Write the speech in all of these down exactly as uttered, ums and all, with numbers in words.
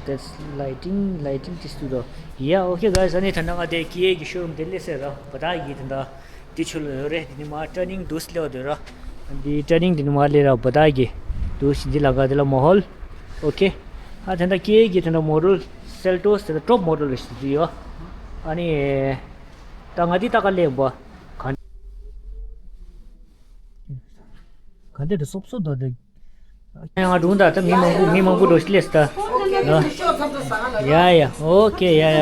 That's lighting, lighting this to the. Yeah, okay, guys. ཨ་ནི་ད་ནང་ང་དེ་ཀི་ཨེ་གི་ཤོ་རུམ་དེ་སླེབས་ཟེར་ར། བ་ད་གི་དེ་འདྲ་འདི་ཆུ་ལ་ཡོད་རེད། དེ་ནི་མ་ཊར་ནིང་འདུག་སླེབས་འདུག་ར། འདི་ཊར་ནིང་དེ་ནི་མ་སླེབས་ར། བ་ད་གི་འདུག་འདི་ལ་ག་དེ་ལ་མོ་ཧོལ། ཨོ་ཁེ། ཨ་དེ་འདྲ་ཀི་ཨེ་གི་དེ་འདྲ་མོ་ཌེལ་སེལ་ཊོས་དེ་འདྲ་ཊོབ་མོ་ཌེལ་རེད་ཟེར་གྱི་ཡོད། ཨ་ནི་ད་ང་འདི་ལྟ་ག་སླེབས་པ་ག་ག་འདྲ་དེ་སོབ་སོབ་དོ་དེ། ང་སྒྲུང་དང་ད་མི་མང་པོ་མི་མང་པོ་འགྲོ་ཤི་ལེས་ད། ཡ་ཡ། ཨོ་ཁེ། ཡ་ཡ།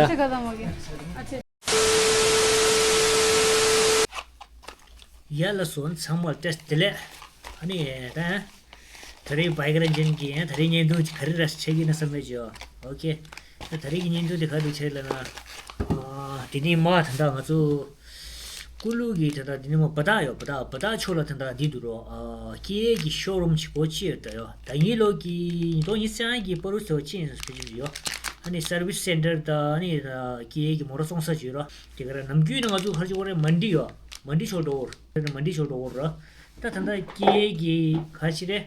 ཡ་ལ་སོན་ཚང་མ་ལ་བཀྲ་ཤིས་བདེ་ལེགས། ཨ་ནི་ད་ད་རེས་བྷའི་ཀ་རན་ཅན་གྱི་ད་རེས་བརྙན་ཐུང་ག་རེ་ར་ཆགས་ཀྱི་ན་བསམ་མེད་ཅོ། ཨོ་ཁེ། ད་ད་རེས་ཀྱི་བརྙན་ཐུང་དེ་ག་རེ་ཆགས་ལ་ན། ཨ་དེ་ནི་མ་ད་ད་ང་ཚོ་ཀུ་ལུ་གི་ད་ད་དེ་ནི་མ་བ་ད་ཡོད། བ་ད་བ་ད་ཕྱོགས་ལ་ད་ད་འདི་འདུག་རོ། ཨ་ཀི་ཨེ་གི་ཤོ་རུམ་ཅིག་སྒོ་ཕྱེ་ཡོད་ད་ཡོད། ད་ཉིས་ལོ་གི་ཉིས་སྟོང་ཉི་ཤུ་རྩ་ལྔ་གི་པ་རུ་ཚོ་ཕྱིན་ཡོད་ཟེར་གྱི་ཡོད། ཨ་ནི་སར་བིས་སེན་ཊར་ད་ཨ་ནི་ད་ཀི་ཨེ་གི་མོ་ཊ་བཙོང་ས་ཅིག་ཡོད་ར། དེ་ག་ར་ནམ་རྒྱུན་ད་ང་ཚོ་ག་རེ་ཅིག་འོ་རེད། མན་ཌི་ཡོད། མན་ཌི་ཕྱོགས་འགྲོ་འོར། མན་ཌི་ཕྱོགས་འགྲོ་འོར་ར། ད་ད་ད་ཀི་ཨེ་གི་ག་རེ་ཅིག་རེད།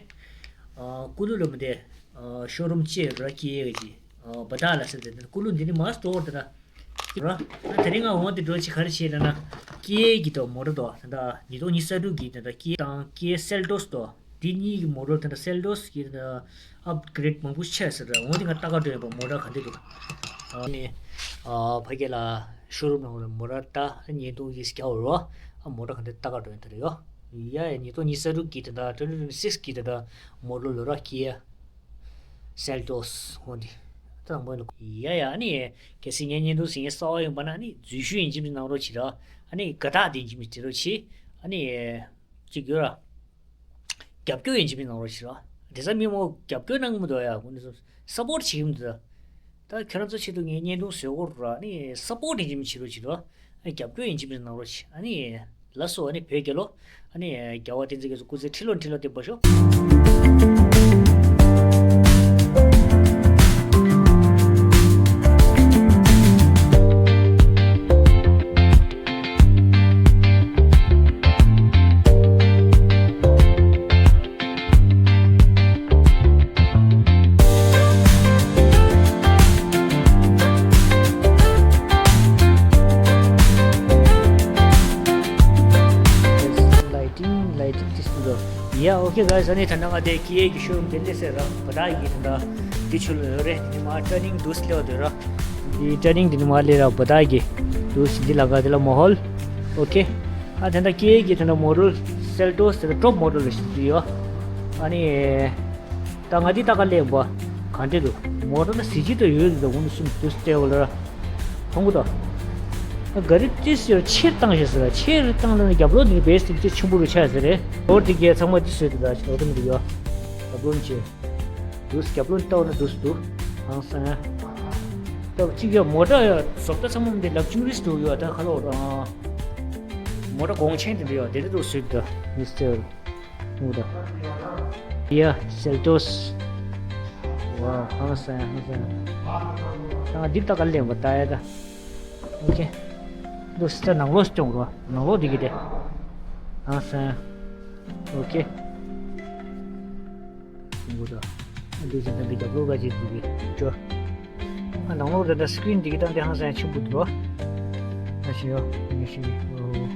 ཨ་ཀུ་ལུ་ལ་མི་དེ། ཨ་ཤོ་རུམ་ཅིག་ཡོད་ར་ཀི་ཨེ་གི། ཨ་བ་ད་ལ་ཟེར་དེ་ཀུ་ལུ་འདི་ནི་མ་སྟོར་དེ་ད། ར། ད་དེ་རིང་ང་འོང་དེ་འགྲོ་ཅིག་ག་རེ་བྱས་ལ་ན། ཀི་ཨེ་གི་དོ་མོ་ཊ་དོ་ད་ད་ཉིས་སྟོང་ཉི་ཤུ་རྩ་དྲུག་གི་ད་ད་ཀི་ཨེ་དང་ཀི་ཨེ་སེལ་ཊོས་དོ། འདི་གཉིས་ཀྱི་མོ་ཊ་ད་ད་སེལ་ཊོས་གི་ད་ད་ཨབ་གི་རེཌ་མང་པོ་ཆགས་ཟེར་ར། འོང་དེ་ང་ལྟ་ག་འགྲོ་ཡོད་པ་མོ་ཊ་ག་འདྲ་འདུག་ཨ་ནི་ཨ་ཕ་གི་ལ་ཤོ་རུམ་ནང་ལ་མོ་ཊ་ད་ཉིས་སྟོང་ཉི་ཤུ་རྩ་བརྒྱད་རོ། ཨ་མོ་ཊ་ག་འདྲ་ལྟ་ག་འགྲོ་ཡོད་ད་རེད་ཡོ། ཡ་ཡ་ཉིས་སྟོང་ཉི་ཤུ་རྩ་དྲུག་གི་ད་ད་ཊུ་ཝེན་ཊི་ཊུ་ཝེན་ཊི་སིགས་གི་ད་ད་མོ་ཊ་ལོ་ར་ཀི་ཨེ། སེལ་ཊོས་ཧོན་ཏི། ད་དང་པོ་ཡིན་ལ། ཡ་ཡ་ཨ་ནི། གལ་སྲིད་ངའི་བརྙན་ཐུང་གཟིགས་མཁན་གསར་པ་ཡོང་པ་ན་ཨ་ནི་འཛུལ་ཞུགས་ཡིན་གཅིག་མིན་གནང་རོགས་བྱེད་ར། ཨ་ནི་དགའ་རྟགས་དེ་ཡིན་གཅིག་མིན་སྤྲད་རོགས་བྱེད། ཨ་ནི། གཅིག་ཡོད་ར། རྒྱབ་སྐྱོར་ཡིན་གཅིག་མིན་གནང་རོགས་བྱེད་ར། དེ་ས་མི་མོ་རྒྱབ་སྐྱོར་གནང་གི་མི་འདུག་ཡ་ཁོང་ཚོ་སབ་པོར་བྱེད་ཀྱི་མི་འདུག་ད་ཁྱོད་རང་ཚོ་ཆེད་དུ་ངས་བརྙན་ཐུང་བཟོས་ཡོད་ར། ཨ་ནི་སབ་པོར་ཡིན་གཅིག་མིན་བྱེད་རོགས་བྱེད་ར། རྒྱབ་སྐྱོར་ཡིན་གཅིག་མིན་གནང་རོགས་བྱེད། ཨ་ནི། ལགས་སོ། ཨ་ནི་བོད་རྒྱལ་ལོ། ཨ་ནི་རྒྱལ་བ་བསྟན་འཛིན་རྒྱ་མཚོ་སྐུ་ཚེ་ཁྲི་ལོ་ཁྲི་ལོ་བརྟན་པར་ཤོག Lighting, lighting this to the. Yeah, okay, guys. ཨ་ནི་ད་ནང་ང་དེ་ཀི་ཨེ་གི་ཤོ་རུམ་དེ་སླེབས་ཟེར་ར། བ་ད་གི་ད་ད་དེ་ཆུ་ལ་ཡོད་རེད། དེ་ནི་མ་ཊར་ནིང་འདུག་སླེབས་འདུག་ར། འདི་ཊར་ནིང་དེ་ནི་མ་སླེབས་ར། བ་ད་གི་འདུག་འདི་ལ་ག་དེ་ལ་མོ་ཧོལ། ཨོ་ཁེ། ཨ་དེ་འདྲ་ཀི་ཨེ་གི་དེ་འདྲ་མོ་ཌེལ་སེལ་ཊོས་དེ་ཊོབ་མོ་ཌེལ་རེད་ཟེར་གྱི་ཡོད། ཨ་ནི། ད་ང་འདི་ལྟ་ག་སླེབས་པ་ག་འདྲ་འདུག་མོ་ཊ་ལ་གཟི་བརྗིད་དུ་ཡོད་འདུག་འོ་ན་སུམ་དུ་སྟེ་བ་ལ་མཐོང་གི་འདུག་ཨ་ག་རི་ཏིས་ཡོད་ཆེར་བཏང་ཞེས་ཟེར། ཆེར་བཏང་ལ་ནི་རྒྱབ་ལོགས་འདི་བེས་ཏིག་ཅེ་ཆེན་པོ་རུ་ཆགས་ཟེར་རེད། ལོར་འདི་གས་ཚང་མ་འདི་བཟོས་འདུག་ད་ལོར་འདི་ཡོད། རྒྱབ་ལོགས་ནི་ཆེ། འདུག་རྒྱབ་ལོགས་ནི་ལྟ་བ་ན་འདུག་འདུག་ཧང་སང་། ད་གཅིག་ཡོད་མོ་ཊ་ཡོད་བཟོ་ལྟ་ཚང་མ་འདི་ལག་ཅུ་རིས་འདུག་ཡོད། ད་ཁ་ལོ་རང་མོ་ཊ་གོང་ཆེན་འདི་འདྲ་ཡོད་འདི་འདྲ་འདུག་བཟོས་འདུག་མི་སྟེར། ནུ་ད། ཡ་སེལ་ཊོས། ཝ་ཧང་སང་ཧང་སང་། ད་ང་འདི་ལྟ་ག་ལེན་པ་ད་ཡ་ད། ཨོ་ཁེ། འདུག་སེ་ད་ནང་ལོགས་སྐྱོང་རོགས། ནང་ལོགས་འདི་གི་དེ། ཧང་སང་། ཨོ་ཁེ། ནུ་ད། འདུག་སེ་ད་འདི་རྒྱབ་ལོགས་ག་ཅིག་འདུག་གི་ཅོ། ཨ་ནང་ལོགས་དེ་འདྲ་སི་ཀི་རིན་དེ་གི་སྟངས་དེ་ཧང་སང་ཆེན་པོ་འདུག་ཨ་ཤི་ཡོ་ཉི་ཤི་ཡོ།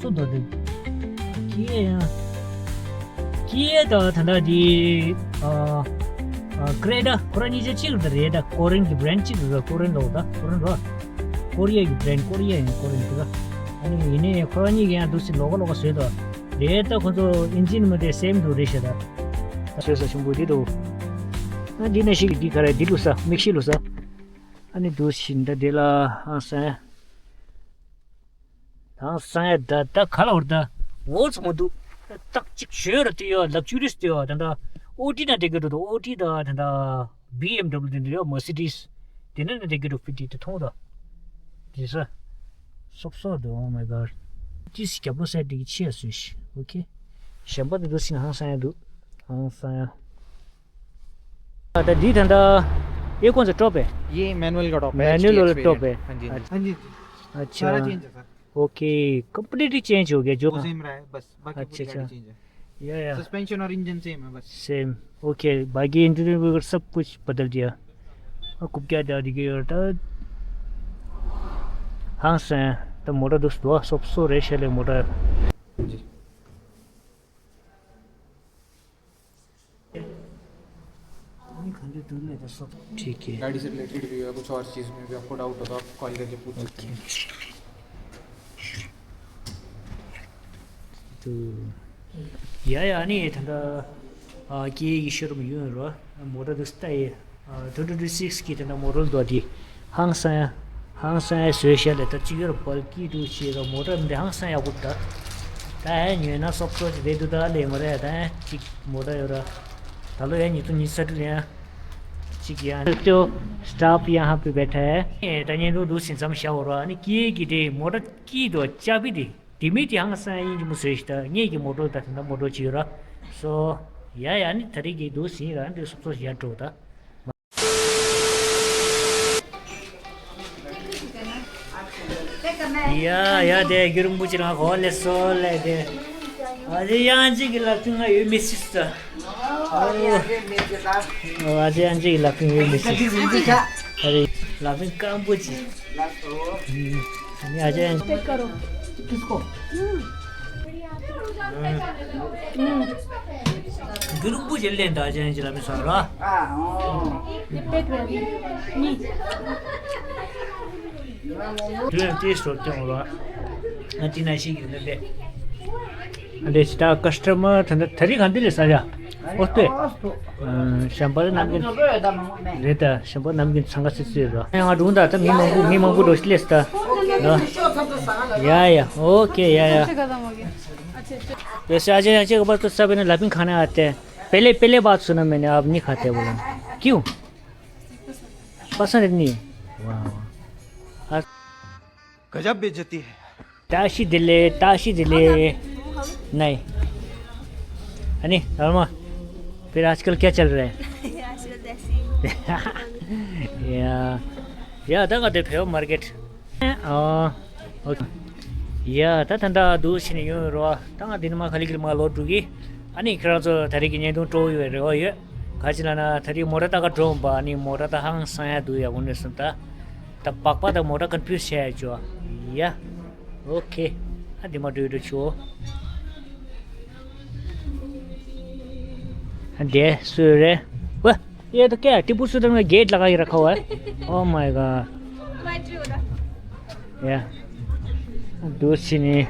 སུ་འདུག་དེ། ཀི་ཡེ་ཡང་། ཀི་ཡེ་དང་ད་ལྟ་དེ། ཨ་ཨ་ཀྲེ་ཊ་ཁོ་རང་གཉིས་ཆ་གཅིག་རེད་ད། ཀོ་རིན་གྱི་བྷི་རེན་ཌི་གཅིག་རེད། ཀོ་རིན་ལོག་ད་ཀོ་རིན་རོ། ཀོ་རི་ཡ་གི་བྷི་རེན་ཌི་ཀོ་རི་ཡ་ཡང་ཀོ་རིན་དེ་ག་ཨ་ནི་ཡིན་ནའི་ཁོ་རང་གཉིས་ཀྱི་ཡང་འདུག་སེ་ལོག་ག་ལོག་ག་བཟོས་ད། རེད་ད་ཁོ་ཚོ་ཨིན་ཇིན་མ་དེ་སེམ་དུ་རེད་ཤག་ད། བཟོས་ས་ཆུང་པོ་དེ་འདུག་ཨ་འདི་ནས་ཤིག་འདི་ག་རེ་འདི་ལུས་ས་མིག་ཤེལ་ལུས་ས། ཨ་ནི་འདུག་ཤིན་ད་དེ་ལ་ཨང་སང་། ཨང་སང་ཡ་ད་ད་ག་ལ་བར་ད་འོ་ཙམ་མ་འདུག་ཏག་ཅིག་ཞོལ་ར་དེ་ཡོད། ལག་ཅུ་རིས་དེ་ཡོད། ད་ད་ཨོ་ཏི་ན་དེ་གི་འགྲོ་ད། ཨོ་ཏི་ད་ད་ད་བི་ཨེམ་ཌབ་ལུ་དེ་འདྲ་ཡོད། མར་སི་ཌིས་དེ་ནས་ན་དེ་གི་འགྲོ་ཕི་ཏི་དེ་མཐོང་ད། དེ་ས་སོབ་སོབ་འདུག Oh my God. ཏིས་རྒྱབ་ལོ་སའི་དེ་གི་ཆེ་སུ་ཤི། ཨོ་ཁེ། གཞན་པ་དེ་འདུག་སིན་ཧང་སང་ཡ་འདུག་ཧང་སང་ཡ། ད་འདི་ད་ད་ཨེ་ཀོན་ཚོ་ཀྲོབ་པས། ये मैनुअल का टॉप है मैनुअल वाला एचटीएक्स variant. Top है। हाँ जी, हाँ जी। अच्छा। सारा चेंज है सर। ओके, कंप्लीटली चेंज हो गया जो। वो सेम रहा है बस, बाकी अच्छा, पूरी गाड़ी अच्छा। चेंज है। या, या। सस्पेंशन और इंजन सेम है बस। सेम। ओके, बाकी इंटीरियर वगैरह सब कुछ बदल दिया। और खूब क्या डाल दी गई और तो हाँ से तो मोटर दोस्त हुआ, सब सो रेश है मोटर। जी। ठीक है। गाड़ी से रिलेटेड भी है, कुछ और चीज़ में भी आपको डाउट हो तो आप कॉल करके पूछ सकते हैं। तो या या नहीं था। ཨ་ཀྱེ་ཡི་ཤོ་རུམ་ཡོད་རོ། མོ་ཊ་འདི་ལྟ་ཡི། ཨ་ཊུ་ཊུ་ཊུ་སིགས་ཀྱི་དེ་འདྲ་མོ་ཊ་འདུག་དེ། ཧང་སང་ཡ། ཧང་སང་ཡ་བཟོས་ཤག་ལས་ད་ཅིག་ཡོད་ར་བལ་ཀི་འདུག་ཅེས་ར་མོ་ཊ་འདི་ཧང་སང་ཡག་པོ་འདུག་ད་ཨེ་ཉོས་ན་སོབ་སོབ་ཅིག་རེད་འདུག་ད་ལས་མ་རེད་ད་ཨེ་ཅིག་མོ་ཊ་ཡོད་ར། ད་ལོ་ཡ་ཉིས་སྟོང་ཉི་ཤུ་རྩ་དྲུག་ཡ། ཅིག་ཡ། तो स्टाफ यहाँ पे बैठा है। ད་ཉན་འདུག་འདུག་སེམས་ཙམ་བྱ་འོ་ར་ཨ་ནི་ཀྱེ་ཡི་དེ་མོ་ཊ་ཀྱི་འདུག་ཅ་བི་དེ། དེ་མིན་དེ་ཧང་སང་ཡིན་གྱི་མོ་བཟོས་ཤིག་ད་ངེད་ཀྱི་མོ་ཊ་ད་དེ་འདྲ་མོ་ཊ་ཅིག་ཡོད་ར། སོ། ཡ་ཡ་ནི་ད་རེས་ཀྱི་འདུག་ཟིན་ར་འདི་སོབ་སོབ་ཡར་འགྲོ་ད། ཡ་ཡ་དེ་རྒྱུ་རིང་པོ་ཅིག་རང་གོ་ལེ་སོ་ལེ་དེ། ཨ་ཅེ་ཡང་ཅིག་གི་ལབ་ཐུང་ང་ཡོད་མི་སྲིད་ད། ཨ་ཅེ་ཡང་ཅིག་གི་ལབ་ཐུང་ཡོད་མི་སྲིད། ཨ་རེ་ལབ་ཐུང་སྐམ་པོ་ཅིག་ཨ་ཅེ་ཡང་ཅིག་ཀར་རོ། རྒྱུ་རིང་པོ་ཅིག་ལེན་ད་ཅན་ཅིག་ལ་མི་ས་ར། ये पैक रहेगी। नहीं। དུས་ཡང་དེའི་སོར་ཀྱང་ར། ཨ་ཏི་ན་ཤི་གི་ནི་དེ། ཨ་ལེ་སི་ད་ཀ་སི་ཊ་མར་ད་ད་རིག་གང་དེ་ལས་ས་ཡ། ཨོ་ཏེ། ཤམ་པ་རེ་ནམ་གྱི་རེད་ད་ཤམ་པ་ནམ་གྱི་ཚང་ག་སི་སི་ར། ཡང་ང་འགྲོ་ད་ད་མི་མང་པོ་མི་མང་པོ་འགྲོ་ཤི་ལེ་སི་ད། ཡ་ཡ་ཨོ་ཀེ་ཡ་ཡ། वैसे अजय, अजय के पास तो सब है ना, लपिंग खाने आते हैं। पहले, पहले बात सुना मैंने, आप नहीं खाते बोला। क्यों? पसंद नहीं है। वाह, वाह। गजब बेइज्जती है। ताशी दिले, ताशी दिले। नहीं। है नहीं, धर्मा? फिर आजकल क्या चल रहा है? आजकल ऐसे ही। या, या, तक आते फेव मार्केट। ཨོ། ཨོ། ཡ་ད་ད་ད་འདུག་ཕྱིན་ནས་ཡོང་རོགས། ད་ང་འདི་ནས་མ་ག་ལེ་ག་ལེ་མ་ལོག་འགྲོ་གི། ཨ་ནི་ཁྱེད་རང་ཚོ་ད་རེས་ཀྱི་བརྙན་ཐུང་སྤྲོ་བོ་ཡོད་རེ་བ་ཡོད། ག་ཅི་ལ་ན་ད་རེས་མོ་ཊ་ད་ག་འགྲོ་འོང་པ་ཨ་ནི་མོ་ཊ་ད་ཧང་སང་ཡ་འདུག་ཡ་འོ་ནས་སོང་ད། ད་པག་པ་ད་མོ་ཊ་ཀོན་ཕིའུ་སི་བྱས་ཡ་ཅོ། ཡ། ཨོ་ཁེ། ཨ་འདི་མ་འགྲོ་ཡོད་འགྲོ་ཆོ། འདི་སུ་རེད། ཝེ། ये तो क्या है? टीपू सुल्तान का गेट लगा के रखा हुआ है। Oh my god। या। दूसरी ने।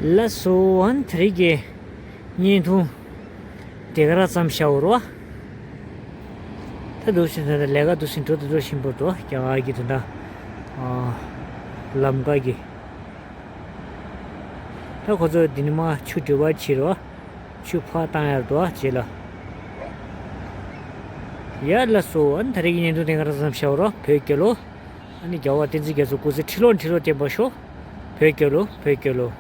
ལགས་སོ། ཨ་ནི་དེ་རིང་གི་བརྙན་ཐུང་དེ་ག་རང་ཙམ་བཞག་འོ་རོ། ད་འདུག་སེ་ད་ལས་ཀ་འདུག་སེ་འགྲོ་དང་འགྲོ་བཞིན་པ་འདུག་རྒྱ་གར་གྱི་དེ་འདྲ་ཨ་ལམ་ཀ་གི། ད་ཁོ་ཚོ་འདི་ནས་མར་ཆུ་འགྲུལ་པ་བྱེད་རོགས། ཆུ་ཕར་བཏང་ཡར་འགྲོ་བྱེད་ལ། ཡ་ལགས་སོ། ཨ་ནི་ད་རེས་ཀྱི་བརྙན་ཐུང་དེ་ག་རང་ཙམ་བཞག་རོགས། བོད་རྒྱལ་ལོ། ཨ་ནི་རྒྱལ་བ་བསྟན་འཛིན་རྒྱ་མཚོ་སྐུ་ཚེ་ཁྲི་ལོ་ཁྲི་ལོ་བརྟན་པར་ཤོག་བོད་རྒྱལ་ལོ། བོད་རྒྱལ་ལོ།